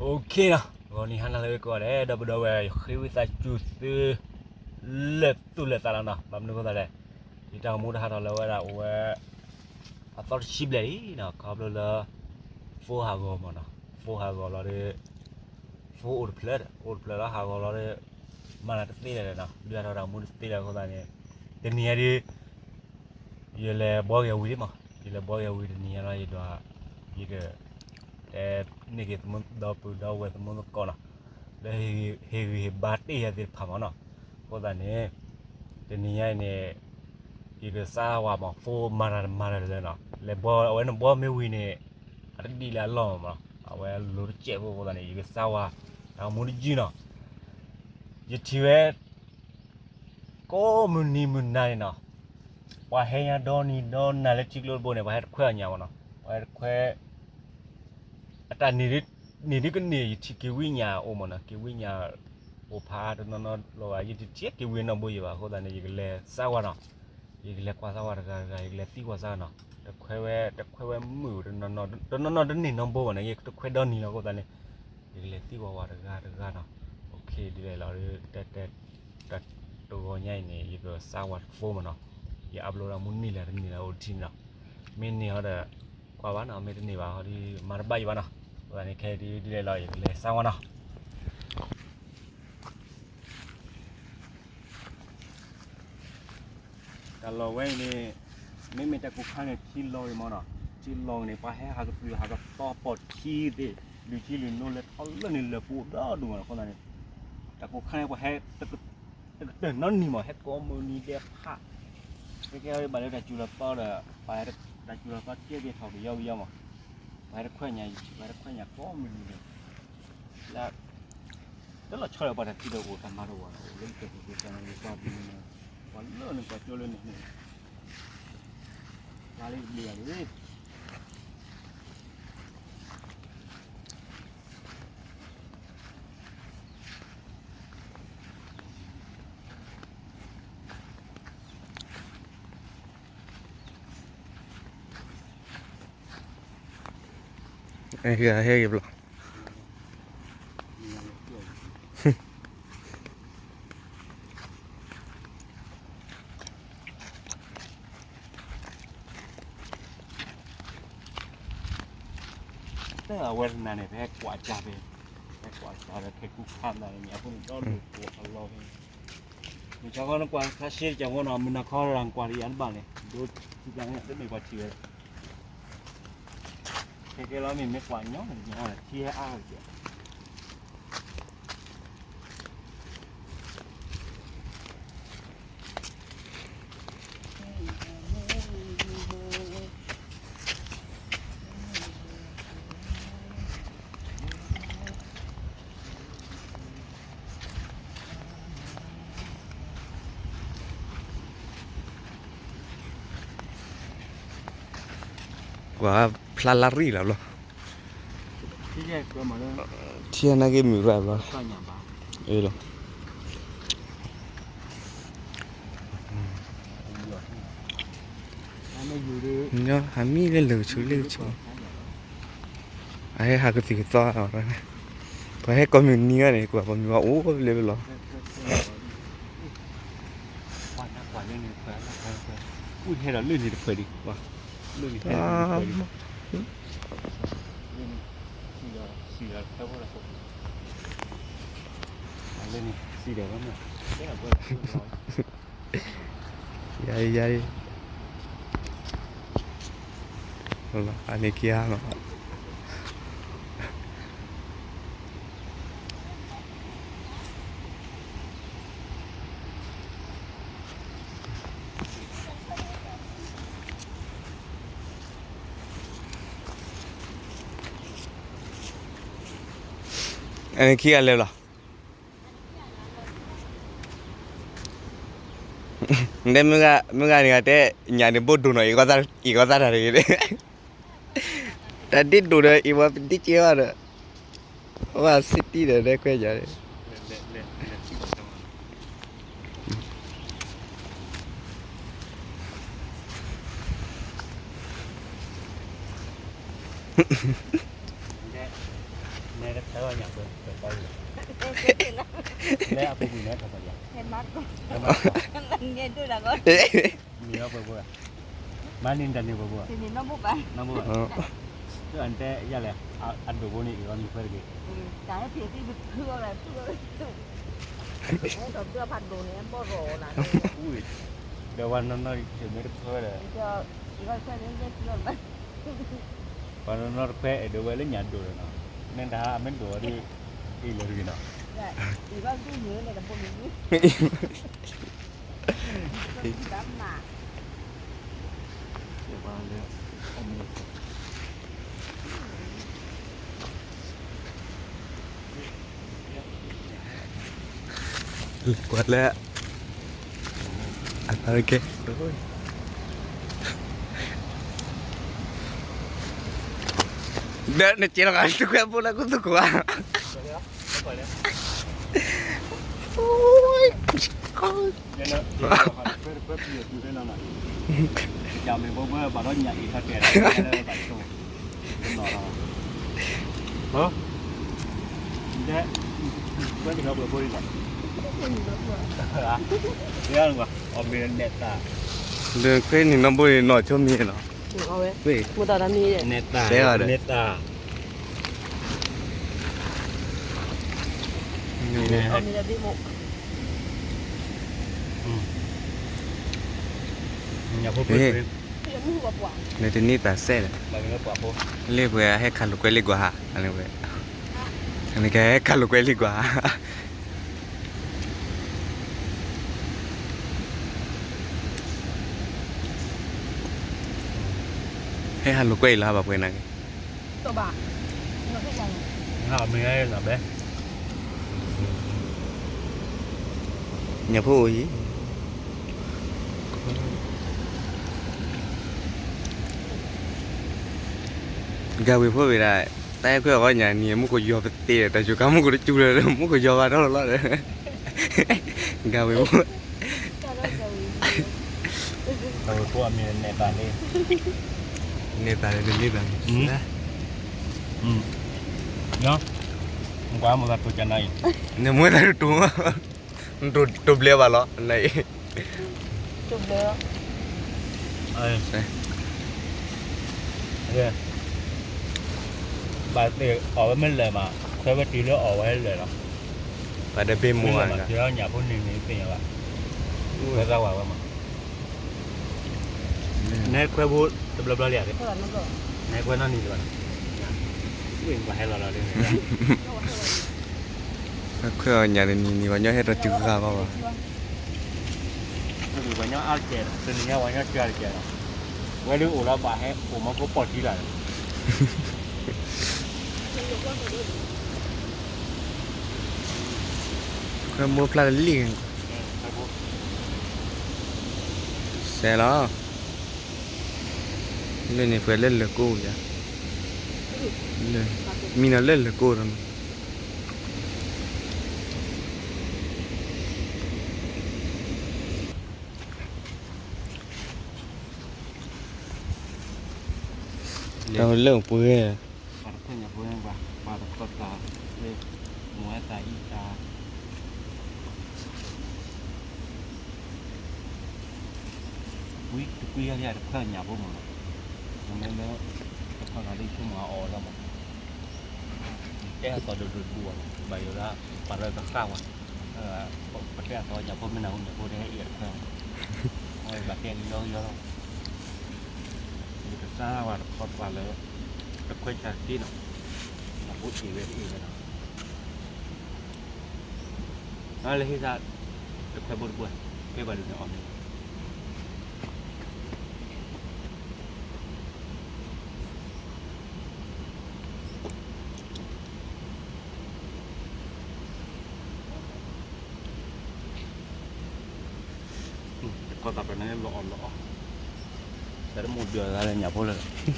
OK နီၤ, ဂီၤနံၤဟါနၤလၢကိးဂၤဒဲး ဒီပုၢ်ဒီဝဲၢ် ယဃ့ဝံသးစူၤသု လၢာ်သူၣ်လၢာ်သးလီၤနီၤ. ဘၣ်မနုၤအဃိသတးလဲၣ်, ယတၢ်ဂီၤမူတဟးထီၣ်လၢဝဲဒၣ်အိၣ်ဝဲ အသီတဆံဘျဲၣ်လံနီၤ, ခီဖျိလၢ ဖိဟးဂီၤမးနီၤ, ဖိဟးဂီၤလီၤဒီး ဖိအိၣ်တဖျၢၣ်, အိၣ်တဖျၢၣ်လီၤ ဟးဂီၤလီၤဒီး မၤတၢ်တသ့လၢၤနီၤ, ဒုးဟးထီၣ်တၢ်ဂီၤမူတသ့လၢၤအဃိသတးန့ၣ်, တနံၤညါဒီး ယလဲၤဘှီက့ၤဝံၤလံမး, ယလဲၤဘှီက့ၤဝံၤတနံၤညါလီၤ ယဒွး, ယက တဲန့ၢ်က့ၤသမူဒီပုၢ်ဒီဝဲၢ်သမူသကိးနီၤ, လၢဟ့ၣ်ဂံၢ်ဟ့ၣ်ဘါတ့ၢ်ယၤသ့ၣ်တဖၣ်မးနီၤ. အဃိသတးန့ၣ် တနံၤညါအံၤန့ၣ် ယကစးဝါမး ဖိမၤတၢ်တမၤတၢ်လၢၤလၢၤနီၤ, လဲၤဘှီအဝဲန့ၣ်ဘှီမ့ၢ်ဝံၤန့ၣ် အတဒ်လၢအလီၢ်မးနီၤ, အဝဲလိၤတစဲးဖိအဃိသတးန့ၣ် ယကစးဝါ တၢ်ဂီၤမူတယုၢ်နီၤ. ယထံၣ်ဝဲ ကိးမုၢ်နံၤမုၢ်နၤန့ၣ်နီၤ, ပှၤဟဲညါဒီနံၤဒီနၤလၢထံကျိတဘိန့ၣ် ပှၤဟဲတခွဲအီၤညါမးနီၤ, ပှၤဟဲတခွဲ အတၢ်န့ၣ်ဒု န့ၣ်ဒုကန့ၢ် ယထံၣ်က့ၤဝံညါအိၣ်မးနီၤ, က့ၤဝံညါအိၣ်ဖးတနီၤနီၤလီၤဘၣ်, ယတထံၣ်က့ၤဝံနီတဘိယံၤဘၣ်, အဃိသတးန့ၣ် ယကလဲၤစးဝါနီၤ, ယကလဲၤကွၢ်စးဝါတဂၤတဂၤ, ယကလဲၤသံကွၢ်စးဝါနီၤ, တခွဲဝဲ တခွဲဝဲမုာ်တနီၤနီၤ, တနီၤနီၤတန့ၢ်နီတဘိဘၣ်န့ၣ် ယတခွဲဒီနံၤလီၤ, အဃိသတးန့ၣ် ယကလဲၤသံကွၢ်ဝဲတဂၤတဂၤနီၤ. OK ဒ်လဲၣ်လီၤ, တဲတဲ တဂီၤညါအံၤန့ၣ် ယကစးဝါတဖိမးနီၤ, ယ upload ဒၣ်မ့ၢ်န့ၢ်လၢၤတန့ၢ်လၢၤအိၣ်တထံန့ၣ်နီၤ, မ့ၢ်န့ၢ်ဟီဒီး ကွၢ်ဘၣ်နီၤ, မ့ၢ်တန့ၢ်ဘၣ်ဟီဒီး မၤတဘၣ်ယံၤဘၣ်နီၤ. အဃိသတးန့ၣ် ခဲအံၤဒ်လဲၣ်လီၤ ယကလဲၤစးဝါနီၤ. တၢ်လီၢ်ဝဲအံၤန့ၣ် မ့မ့ၢ်တၢ်ကိၢ်ခါန့ၣ် ထံလီၤဂ့ၤမးနီၤ, ထံလီၤဂ့ၤန့ၣ် ပှၤဟဲဟးကသုၣ်ဟးကသီပိာ်ထံသ့ၣ် ဒုးထံလုၢ်နိလဲၤထီၣ်လၢန့ၣ်လၢာ်ပူၤဒီဒူၣ်မးနီၤ, အဃိသတးန့ၣ် တၢ်ကိၢ်ခါန့ၣ် ပှၤဟဲ တကတၢၢ်နီတနံၤမး ဟဲကိးမုၢ်နံၤဒဲးဖး, ကဲကဲဘၣ်လၢတၢ်စူၤလီၤသီဒီး ပှၤတၢ်စူၤလီၤသီကဲကဲထီၣ်ကယီကယီမး, ပှၤဟဲတခွဲညါ ပှၤဟဲတခွဲညါကိးမုၢ်နံၤဒီး လၢ တလီၤဆီဒီးပှၤတၢ်ထံဒီးအိၣ်တၢ်မၤတဝီဒီး အိၣ်လၢကတၢၢ်ပူၤကတၢၢ်န့ၣ် ပှၤဘျုးန့ၣ် ပှၤလၢန့ၣ် ပှၤကၠိလၢန့ၣ်န့ၣ် ပှၤလၢဘျုးယၤန့ၣ် ဟဲက့ၤဘျီ အဝဲတနၤန့ၣ် ပဟဲကွၢ်ကၢ်ဖဲ ဟဲကွၢ်ကၢ်ဒီး ခဲကူခါနၤန့ၣ် အဃိန့ၣ် ဒီဒိၣ်ကိးအလီၢ်ဖဲန့ၣ် မုၢ်ဆါခီနကွၢ်ခါရှဲတကၢ်ဖိနီၤ မုၢ်နၤခီရၤကွၢ်တယၤတဘၣ်န့ၣ် ဒိထံကျါန့ၣ် တမ့ၢ်ပှၤထံၣ်ဝဲ ခဲကဲလီၤမ့ၢ်မ့ၢ်ကွၢ်ညီန့ၣ် ထံဟဲအါကဲ ကွၢ်ဖျါလၢရံၣ်လီၤဘျီ ထံနာ်က့မုာ်ရၣ်ဘျီ လီၤ ဟးမံလၢလၢကဆူလၢကဆူ အဟဲဟးကသံၣ်ကသီ ပှၤဟဲကိးမုၢ်နံၤဂၤန့ၣ် ကွၢ်ပှၤမုၢ်ဂၤအိၣ်လၢလီၤ ကွၢ်လၢန့ၣ်တဖၢၣ် လၢန့ၣ်တဖၢၣ်ဒံး လၢန့ၣ်ဟဲလၢန့ၣ်တဖၢၣ်ဒံး လၢန့ၣ်စံးဒီးလီၤ ယၤယၤ အန့ၣ်က့ၤဟါလီၤ အန့ၣ်ခံဂၤလဲၤလီၤ တဲမုၢ်ဂၤန့ၣ်တဲ ညၣ်န့ၣ်ဘိၣ်ဒိၣ်နီၤ အံၤကီသၣ်တၢ်တဂ့ၤ တၢ်ဒ့ဒိၣ်ဒီး အံၤဝဲပဒ့ကဲဘၣ်ဒီး ဝဲစံတံဒီး လဲၤခွဲးယၤ နဲတ ဟဲဝဲညၣ်ပှဲၤပှဲၤပှဲၤလံ, လၢအပူၤကွံာ်န့ၣ် ထီၣ်ပှဲၤယၤ, ဟဲမၤကီၢ်, ဟဲမၤကီၢ်, မ့ၢ်ပှဲၤပှဲၤ, မၤန့ၢ်တၢ်န့ၢ်ပှဲၤပှဲၤ, နီၢ်ဘိဘၣ်, အတဲယၤလဲၣ်, အဒိၣ်ဖိန့ၣ် အ့ၣ်ဝဲမံၤခွဲတဂ့ၤ, တၢ်ဟဲဖံးသံတဖုအီၤလဲၣ်, ဒီးဝဲနီၢ်နီၢ်ဆၢၣ်မဲာ်တခွဲဒီး ပှၤနီၢ်နီၢ်တခွဲအဲၣ်ဒိးဝဲလၢညၣ်ဒိၣ်ဒီးနီၤ, နဲဒၣ်အမ့ၢ်ဒိၣ်ဝဲဒီး အ့ၣ်လၢတဂ့ၤနီၤ, ကွၢ်လၢ အသးကဲ, ဒီးနစဲးလီၤဂာ် တခွဲဖိလၢကသူၣ်ကိးဧါ, လၢခွဲနံၤနီၢ်ဘိန့ၣ် နီၢ်ဆိမံၤနီၤ, တဲအီၤဒီး နတန့ၢ်တၢ်စဲးဒီး, လၢပှဲၤဟဲခးလိာ်ကွဲလံကွၢ်ဧါ, နကဟဲခးလိာ်ကွဲလံကွၢ်ဧါ, ဟဲခးလိာ်ကွဲအံၤလီၤ ဟးဘၣ်ပှဲၤနၤက့ၤ, ညၣ်ဖိအိၣ်အံၤ, ကၤဝ့ၤဖိဝဲဒၣ်, တၢ်ဟဲခွဲးအီၤညၣ်နံၤ မူခိၣ်ယီၤပသ့ဒီး တၢ်ယိၤကၤမူခိၣ်တစူၤလၢ မူခိၣ်ယီၤဘၣ်ထီၣ်လီၤဒီး, ကၤဝ့ၤဖိ, ကၤဝ့ၤဖိအမံၤန့ၣ်သးလံ, န့ၢ်သးလံ, န့ၢ်သးလံ, ကွၢ်မိၢ်သးတိၤကနၤအံၤ, နမိၢ်သးတိၤ, တိၤဘျဲဘၣ်လီၤ, နအံၤ, တိၤဘျဲ, ဘၣ်သ့ၣ်အီၣ်ဝဲမ့ၢ်လၢာ်မး, ခွဲးဝဲတုၤလၢအီၣ်ဝဲလၢာ်လီၤ, ဘၣ်ဒီးဘ့ၣ်မိၢ်, ညၣ်ဖိန့ၣ်န့ၣ်သ့ၣ်ညါဘၣ်, ခွဲးသးဝးဝဲမး, နဟဲခွဲးဖိတဘျီဘျီလံဧါ, နဟဲခွဲးနီတနံၤလၢၤဘၣ်, ဝ့ၢ်ပှၤဟဲလီၤလီၤလၢန့ၣ်, ခွဲးအီၤညၣ်တနံၤနံၤ ပှၤညီဟဲတတုၤဃာ်ဘၣ်ဘၣ်, ပှၤညီအါတကဲးဒီး တနံၤညါပှၤညီစှၤတကဲးဒီး, ဝဲဒၣ်အိၣ်လီၤဘၣ်ဟဲအိၣ်မီၤကိးပီၢ်ထံလာ်ဒီး ခွဲးမိၢ်ဖျါတလံၣ်, စဲးလီၤ, လၢန့ၣ်ပှဲၤလၢလၢာ်ကိၣ်ယါ, မံနီၤလၢလၢာ်ကိၣ်ဒီး တၢ်လၢပှဲၤ, ပှၤတဖျၢၣ်ညၣ်ဖိ, ပှၤတခီသး, မိၢ်ဝဲသးအံၤသး, ဝံတကွံယါလံတခွဲးညၣ်ဖိမးနီၤ, မ့ၢ်လၢ တခီသးလၢဆိကမိၣ်အီၣ်လီၤမး, တဲဟးသီၣ်ဒိၣ်ဒိၣ်တဘူၣ်ဘၣ်, ဘၣ်ယိၣ်လၢ ပှၤလၢတဃၣ်ဝဲ, ပတဲအသီညၣ်ဖိမ့ၢ်နၢ်ဟူညၣ်ဖိတဟဲအံၤတခွဲး, အဝဲဘၣ်တဲလံလီၤယီၤလီၤ, ယကစၢ်ဝဲတခီသးလၢ တခွဲးဆၢက့နီၤ, ညၣ်ဖိအံၤဝဲတအံၤဝဲနီၤ လၢဟ့ၣ်သး တခွဲးဘိတဘိ, ကဲဘၣ်ဒုးန့ၣ်အီၣ်မ့ၢ် တခီသးပန့ၣ်လီၤအီၣ်လီၤအီၣ်, တၢ်တမိၢ်ဒုးအသးလၢညၣ်ဖိလၢ တခီသးပန့ၣ်လီၤအီၣ်လီၤအီၣ်,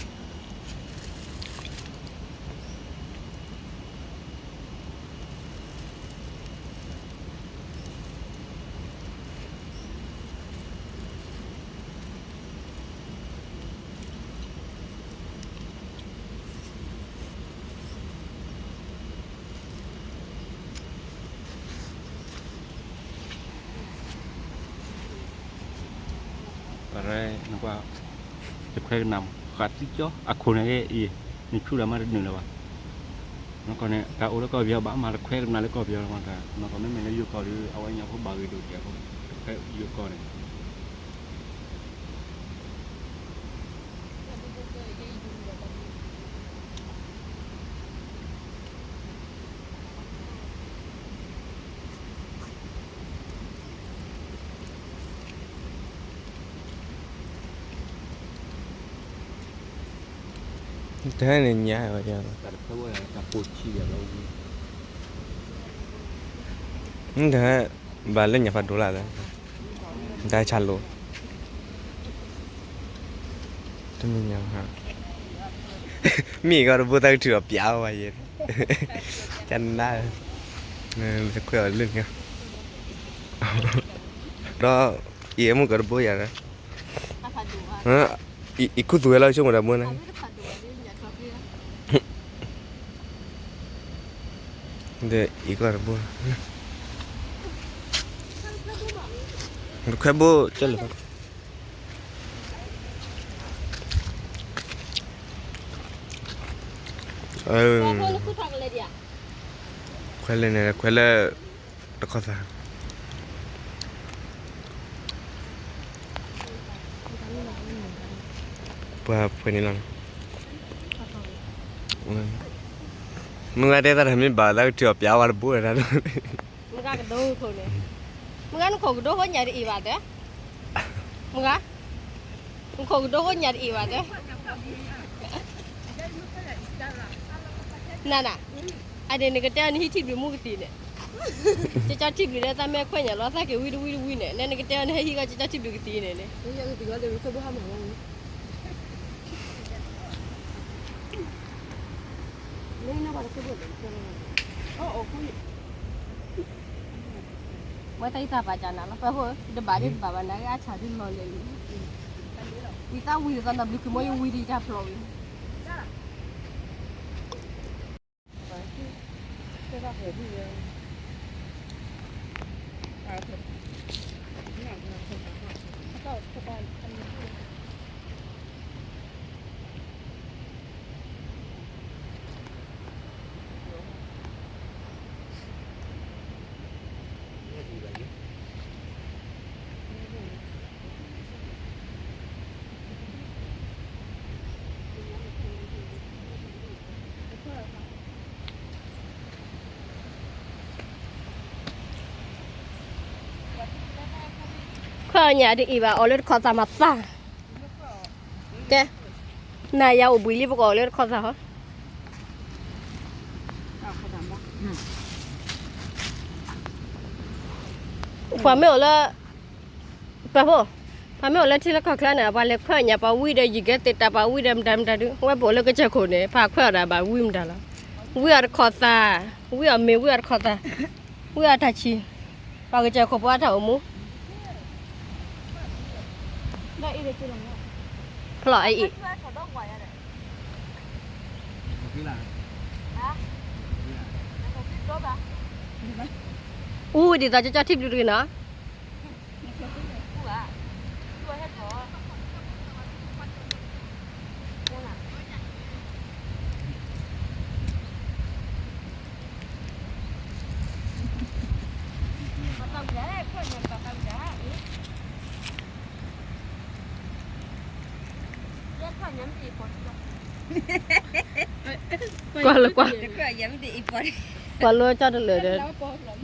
နကွၢ်, တခွဲကနၣ်မး ဃးသံကၠီ အခိၣ်န့ၣ်က့အံၤ, နဆူၣ်ဒီးမးတနုာ်လၢၤဘၣ်. နကီၢ်န့ၣ် တၢ်အိၣ်လၢကီၢ်ပယီၤဘၣ်မး တခွဲကနၣ်လၢကီၢ်ပယီၤလီၤမး, နကီၢ်မ့မ့ၢ်လၢယိၤကီၢ်ဒီး အဝဲညါဖိဘၣ်ဂ့ၤဒိၣ်ကဲးဖိ တခွဲယိၤကီၢ်န့ၣ် တဟဲန့ၣ်ညါဝဲ, တဟဲဘၣ်လၢညါဖးဒိၣ်လၢ်လၢ, တၢ်ဆါလိၤ, တမ့ၢ်ညါ, မ့ၢ်ကီၢ်တဘိတၢ်ကထုးအီၤပျးဝဲယဲ, ကနၣ်, ခွဲးအီၤလၢညါ, ဒီး အံၤအမုၢ်ကီၢ်တဘိယၤ, အံၤခူသူၣ်ဝဲလီၤဆိကမိၣ်တၢ်ဘိန့ၣ်, ဒီးအံၤကီၢ်တဘိ, ခွဲးဘိကလၢာ်, ခွဲးလၢန့ၣ် ခွဲးလၢ တခီသး ပှၤဖှဲးန့ၣ်လီၤ, မုၢ်ဂၤတဲသးတမ့ၢ်ဘၣ်သးကထုးအီၤပျးဝဲတဘိဝဲဒၣ်, မုၢ်ဂၤကဒိခိၣ်န့ၣ်, မုၢ်ဂၤနခိၣ်ကဒိဃိညါတအံၤဘၣ်တဲ, မုၢ်ဂၤ နခိၣ်ကဒိဃိညါတအံၤဘၣ်တဲ, နၤနၤ, အဒ့ၣ်နကတဲအီၤနဟံးထံဘျုးမူကသံၣ်န့ၣ်, ကၠီကၠီထံဘျုးဒီးသးမဲာ်ခွဲးညါလီၤ သးက့ၤဝံတဝံတဝံန့ၣ် နဲနကတဲအီၤနဟဲဟံးဂီၤကၠီကၠီထံဘျုးကသံၣ်န့ၣ်န့ၣ်, ဝဲတၢ်အံၤတၢ်ပာ်ကနၤလီၤ ပှၤဖိ တဘၣ်ဒ်တဘၣ်ဘၣ်နၤ အဆၣ်ဒုးလီၤလဲၣ်လံ, ဝံသးဝံၤသးနီတဘျုးက့ၤမ့ၢ်ယဝံဒံးတၢ်ဖျိးဝံၤ ခွဲးအီၤညါဒ်အံၤဘၣ် အီၣ်လၢတခီသးမၤသၣ်, ကဲ, နၤယၤအိၣ်ဘှံးလံ ပကအီၣ်လၢတခီသးဟီ, ပှၤမ့ၢ်အိၣ်လၢ ပှၤဖိ, ပှၤမ့ၢ်အိၣ်လၢထံလၢကီၢ်ချၢန့ၣ် ပှၤလဲၤခွဲးအီၤညါ ပှၤဝံဒီးယံာ်ကဲသ့ၣ်တၢ် ပှၤဝံဒီးမတၤမတၤဒုး ဝဲပအိၣ်လၢကစၢၢ်ခိၣ်န့ၣ် ပှၤခွဲးအီၤဒၣ်ဘၣ်ဝံမတၤလီၤ, ဝံအီၤတခီသး, ဝံအီၤမ့ၤ ဝံအီၤတခီသး, ဝံအီၤတၢ်ဆံး, ပှၤကစၢၢ်ခိၣ်ပှၤတၢ်အိၣ်မူ ဖျီၣ်အံၤ, အူဒ်သိးကၠီကၠီထံဘျုးတဂ့ၤနီၤ. ကွၢ်လၢကွၢ်, ကွၢ်လၢကၠီတလၢာ်ဒီး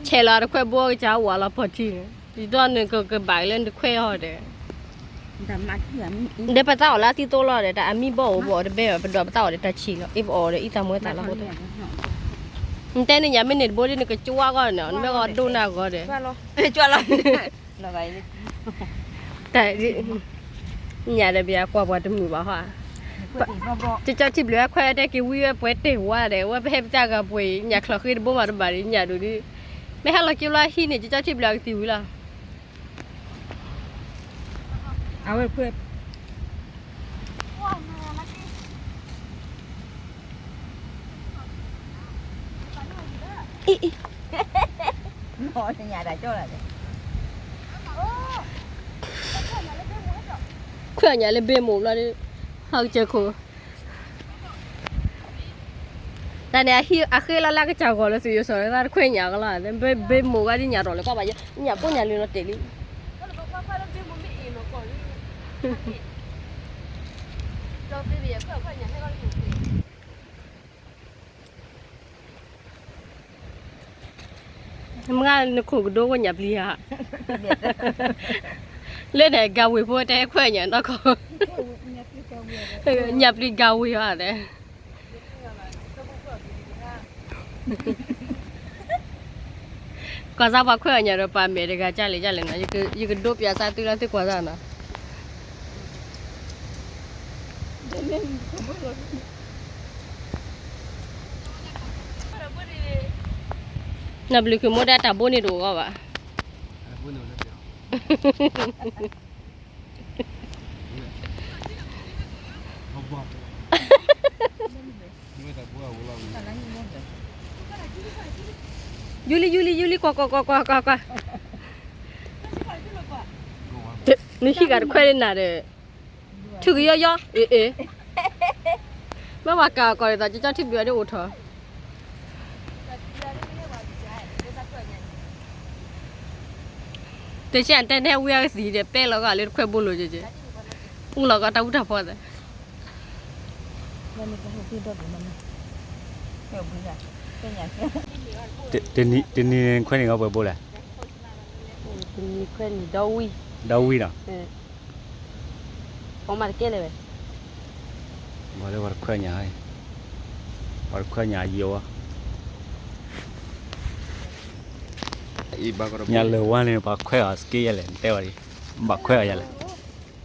ဆဲးလီၤတခွဲးဘိကစၢ်ဝၤလီၤပီၢ်ထံန့ၣ် ဒ်သိးနကကဘၣ်လၢနတခွဲးအီၤဒီး ဒီးပသးအီၣ်လၢအသံသိလီၤဒီး တၢ်အမံဘီအိၣ် ပအီၣ်တဘဲဘၣ် ပဒိးပသးအီၣ်ဒီးတၢ်ဆံးလီၤ အ့ၣ်ပအီၣ်ဒီးအံသးမွဲသးလီၤ. နတဲန့ၣ် ယမ့ၢ်န့ၢ်တဘိဒ်နကကွၢ်ဂီၢ်န့ၣ် နမ့ၢ်ဂီၢ်ဒိၣ်နၤဂီၢ်ဒီး ကွၢ်လီၤ တၢ် ညါဒီးပယကွၢ်ပှၤတမုာ်ဘၣ်ဟီ, ကၠီကၠီထံဘျုးခွဲးတဲက့ၤဝံဝဲပှဲၤတ့ၢ်ဝါဒီး ဝဲပဟဲပတၢ်ဂၤပှ့ၤ ညၣ်ချီၣ်ဃ့တဘိမးတဘၣ်ဒီး ညၣ်ဒိၣ်ဒီး မ့ၢ်ဟဲလီၤက့ၤလီၤဟံးန့ၢ် ကၠီကၠီထံဘျုးအကသံၣ်ဝံၤလီၤ. အဝဲခွဲး အံၤ အံၤ နီၢ်တညၣ်တၢ်ကၠီလၢ်ဒီး အိၣ် တၢ်ခၢၣ်ညါလၢဒဲမူဟဲဒီး ခွဲးညၣ်လၢဘ့ၣ်မိၢ်ဘျီဒီး ဟးကစၢၢ်ခိၣ် တၢ်န့ၣ် အဃ့လီၤလၢကစၢ်ဂီၤလၢသုးယိၤစီၤလၢတၢ်တခွဲးညၣ်ကလီၤ ဘ့ၣ်မိၢ်ဂၤဒ်ညၣ်ရီၣ်လၢကီၢ်ဘၣ် ညၣ်ကိၣ်ညၣ်လၢလီၤတဲာ်လံ မ့ၢ်နခိၣ်ကဒိကညၣ်ပျံၤဧါ, လၢန့ၣ်ကၤဝ့ၤဖိတဲခွဲးညၣ်နီၢ်ခိၣ်, ညၣ်ပျံၤကၤဝ့ၤဧါတဲ, ကွၢ်စၢ်ပှၤခွဲးအီၣ်ညၣ်ဒီးပာ်မဲာ်တဂၤကၢ်လဲၣ်ကၢ်လဲၣ်နီၤ, ယကဒိးပၠးစၢ်သုလၢသုကွၢ်စၢ်နီၤ နဘျုးခုးမိၢ်ဒၣ်တၢ်ဘိန့ၣ်တအိၣ်ဂီၢ်ဘၣ်. ယူလံ ယူလံ ယူလံ ကွၢ်ကွၢ်ကွၢ်ကွၢ်ကွၢ်ကွၢ်, နဟံးဂၤတခွဲးလၢနၤဒီး ထုကယီယီ အ့ၣ်အ့ၣ်, မ့ၢ်ပှၤကၤအီၤကီးဒ်သိး ကၠီကၠီထံဘျုးအီၤဒ်အိၣ်ထီၣ် တဆံတဲနဲဝံအကသံၣ်ဒီး ပဲလီၤဂာ်လၢတခွဲးဘိလိၤက့ၤက့ၤ, အိၣ်လီၤကီးတၢ်အူတၢ်ဖီသး, တနံၤခွဲးန့ၣ်ဒီဝံၢ်, ဒီဝံၢ်နီၤ ဖီမးတကဲလၢၤဝဲ, ပှၤလၢပှၤတခွဲးညၣ်, ပှၤတခွဲးညၣ်ယိာ်ဝဲ, ညၣ်လၢာ်ဝါန့ၣ် ပှၤခွဲးအီၤစက့ယဲလဲၣ် နတဲဝဲဒၣ်, ဘၣ်ခွဲးအီၤယဲလဲၣ်,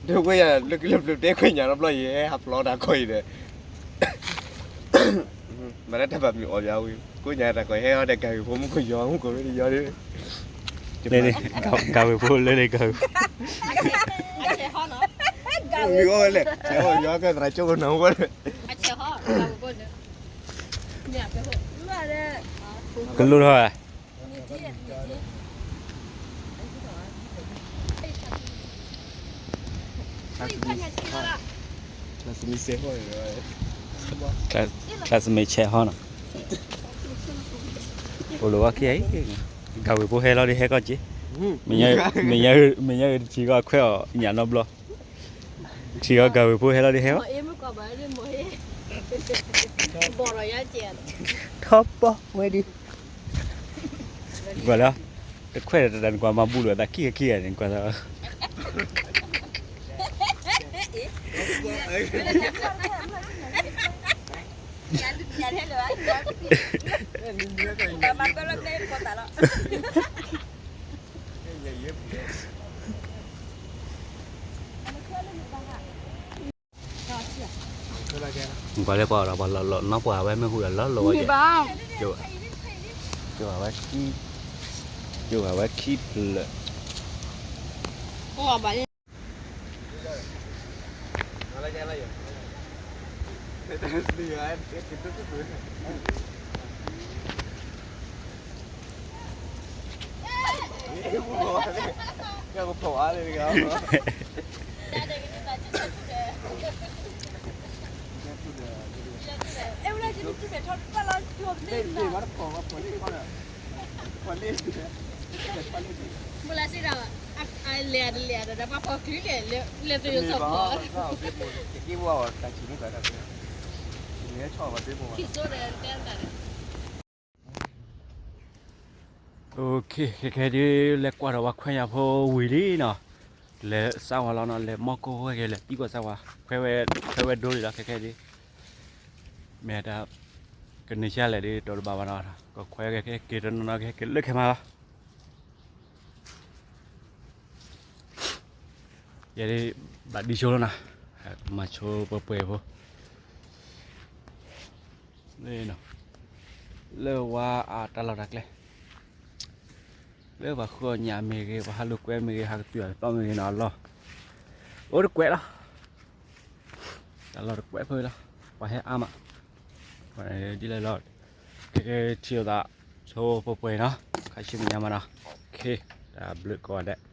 ဒ်ဝဲယၤလၢကလၢပျၢၤတဲခွဲးညၣ်တဘျီယဲ ဟဲဟးဖျိးတၢ်ခီအံၤဒီး မ့ၢ်လၢတၢ်ဘၣ်မုာ်အီၣ်ဘၣ်ဝံၤ ကိးညါတၢ်ကီဟဲအီၤဒီး ကၤဂ့ၤဖိမုၣ်ကယီၤမုၣ်ကီၤရ့ၣ်တယီၤဒီး, ကၤဂ့ၤဖိလၢန့ၣ်ကၤဂ့ၤဖိ, မ့ၢ်အီၤလဲၣ်, ယီၤကဲသရၣ်ကၠိကနၢ်ဝဲ, ကလိၣ်ထီၣ်ဧါ classmate ဆဲးဟီၣ်နီၤ, အိၣ်လၢဝဲခံအံၤ, ကၤဝ့ၤဖိဟဲလီၤဒ်ဟဲကီၢ်က့, မ့ၢ်ညါ, မ့ၢ်ညါဂ့ၤတထံၣ်ကီၢ်ခွဲးအီၤညၣ်နီတဘျီ, ထံၣ်ကီၢ်ကၤဝ့ၤဖိဟဲလီၤဒ်ဟဲကီၢ် ထီၣ်ပီၢ်ဝဲဒၣ်, ကွၢ်လၢ, တခွဲးဒီးတၢ်နကွၢ်မၤဘူၣ်လိာ်သးခံဂၤခံဂၤန့ၣ် ကွၢ်သး ကွၢ်လၢပှၤဒီးပှၤလီၤလီၤ နီၢ်ပှၤဝဲမ့ၢ်ဟူဒီးလီၤလီၤဝဲကဲ, ကၠိဝဲ, ကၠိဝဲခံဖျၢၣ် မုၢ်လၢစံးဒီး အလဲၤတလဲၤဒီး ပှၤဖီချုးလဲၤ လဲၤသုး ယိၤစီၤဖီ က့ဝါတၢ်ဆူၣ်န့ၣ် ခံစိဒီးတဲတၢ်ဒီး OK ခဲခဲဒ် လဲၤကွၢ်ဒီးပှၤခွဲးညၣ်ဖိဝံၤလံနီၤ, လဲၤစၢ်ဝဲလီၤနီၤ လဲၤမီၢ်ကိၢ်ဝဲက့ၤ လဲၤသံကွၢ်စၢ်ဝဲ ခွဲးဝဲဒိလံလီၤ ခဲခဲဒ်, မ့ၢ်တၢ် ကန့ၢ်ဆံးလဲၣ်ဒ် တိၤတဘၣ်ဘၣ်နီၤ ကခွဲးက့ၤ က့ၤတနီၤနီၤ က့ၤလၢခဲမးလီၤ. ယဲဒ် ဘၣ်ဒံဆိလီၤနီၤ, မၤဆိပှဲၤပှဲၤဖိ, လၢဝါအတၢ်လီၢ်တၢ်ကျဲ, လၢပှၤဃုအီၣ်ညၣ်မ့ၢ်ဂ့ၤ ပှၤဟးလိာ်ကွဲမ့ၢ်ဂ့ၤ ဟးကတုၤအီၤသီမ့ၢ်ဂ့ၤနီၤ အလီၢ်, အိၣ်တကွဲးလီၤ, တၢ်လီၢ်တကွဲးဖဲလီၤ, ပှၤဟဲအါမး, ဒ်လဲၣ်လီၤ, ကဲကဲထံၣ်လိာ်သး ဆိပှဲၤပှဲၤနီၤ, ခါဆူမဲာ်ညါမးနီၤ, တၢ်ဘျုးကိးဂၤဒဲး